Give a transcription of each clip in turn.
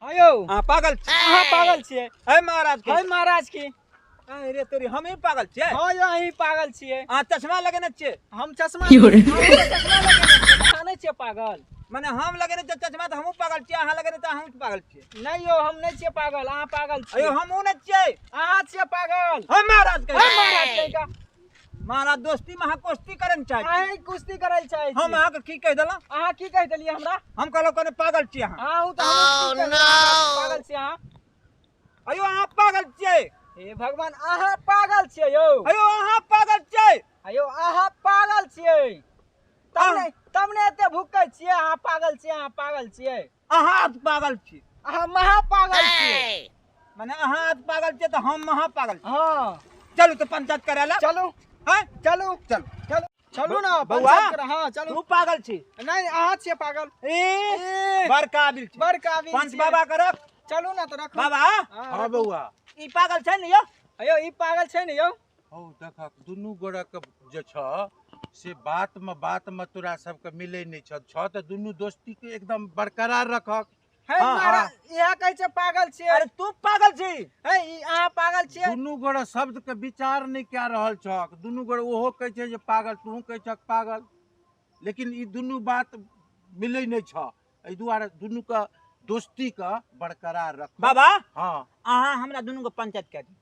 हाँ यौ। अहाँ पागल छी। अहाँ पागल छियै। हे महाराज के। हे महाराज की। अरे तोरी, हम ही पागल छियै। हाँ यौ, अहीं पागल छियै। अहाँ चश्मा लगेने छियै। हम चश्मा, हम चश्मा लगेने छियै, अहाँ नहि छियै पागल। माने हम लगेने छियै चश्मा तऽ हमहूँ पागल छियै, अहाँ लगेने तऽ अहूँ पागल छियै। नहि यौ, हम नहि छियै पागल, अहाँ पागल छियै। अयो हमहूँ नहि छियै। अहाँ छियै पागल। हे महाराज के। हे महाराज के का। महाराज दोस्ती में अहाँ कुश्ती करै ने चाहै छी। अहीं कुश्ती करै लए चाहै छी। हम अहाँके की कहि देलहुँ? अहाँ की कहि देलियै हमरा? हम कहलहुँ कने पागल छियै अहाँ। अहाँ तऽ हमहूँ की कहि देलियै हमरा, पागल छियै अहाँ। अयो अहाँ पागल छियै। हे भगवान, अहाँ पागल छियै यौ। अयो अहाँ पागल छियै। अयो अहाँ पागल छियै। तब ने एते भुकै छियै। अहाँ पागल छियै, अहाँ पागल छियै। अहाँ पागल छी। अहाँ महा पागल छियै। माने अहाँ पागल छियै तऽ हम महा पागल छी। हाँ। चलू तऽ पंचायत करै लए। चलू। हाँ? चलू। चलू। चलू। चलू ना, बौआ, पंचायत करा। हाँ, चलू। तू पागल छी। नहीं, अहाँ छियै पागल। ए, ए, बड़ काबिल छी। बड़ काबिल पंच छियै। बाबा के रख। चलू ना तऽ रखू। बाबा। हाँ, हाँ बौआ। ई पागल छै ने यौ? अयो ई पागल छै ने यौ? हौ देखक, दुनू गोरा के जे छ से बात में बात में तोरा सबके मिलै नहि छ। छ तऽ दुनू दोस्ती के एकदम बरकरार रखक। हे हाँ, महाराज, इएह कहै छै पागल छियै। अरे तू पागल छी। हे, ई अहाँ पागल छियै। दुनू गोरा शब्द के विचार नहि कए रहल छक। दुनू गोरा ओहो कहै छै जे पागल, तूहू कहै छक पागल, लेकिन ई दुनू बात मिलै नहि छ। एहि दुआरे दुनू के दोस्ती के बरकरार रख। बाबा। हाँ। अहाँ हमरा दुनू के पंचायत कए दियौ।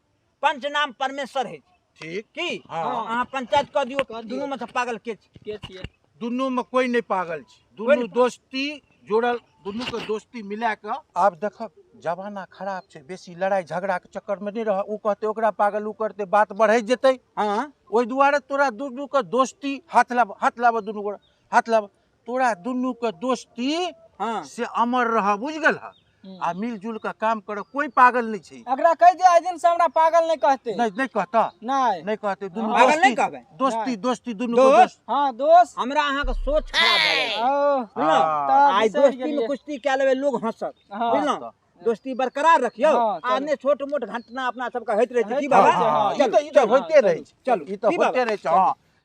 पंच नाम परमेश्वर है। ठीक। की? हाँ। अहाँ पंचायत कऽ दियौ। कऽ दियौ। दुनू में से पागल के छै? के छियै? दुनू में कोई नहीं पागल छै। दुनू कोई नहीं। दोस्ती जोड़ल, दुनू के दोस्ती मिला के। आब देखब जमाना खराब छै, बेसी लड़ाई झगड़ा के चक्कर में नहीं रह। उ कहते ओकरा पागल, उ करते, बात बढ़ै जेतै। हाँ। ओहि दुआरे तोरा दुनू के दोस्ती हाथ लाब, हाथ लाब, दुनू गोरा हाथ लाब। तोरा दुनू के दोस्ती हाँ। से अमर रह, बुझ गेल? आ मिलजुल के काम कर, कोई पागल नहीं छै। एकरा कहि दियौ, आइ दिन से हमरा पागल नहीं कहते। नहीं, नहीं कहता। नहीं। नहीं कहते। दुनू पागल दोस्ती, नहीं कहबै। दोस्ती, नहीं। दोस्ती, दुनू दोस्त? दोस्त। हाँ, दोस्त। हमरा अहाँ के सोच खराब भए गेल। ओ, बुझलहुँ? हाँ। तब आइ बिसरि दोस्ती में गेलियै। कुश्ती कए लेबै, लोग हंसत। हाँ। बुझलहुँ? दोस्ती बरकरार रखियौ। हाँ, आ चलू। ने छोट मोट घटना अपना सबके होइत रहै छै। की होइत बाबा? रहै छै, हाँ। ई तऽ होइते रहै छै। चलू। ई तऽ की बाबा? होइते रहै छै, हाँ।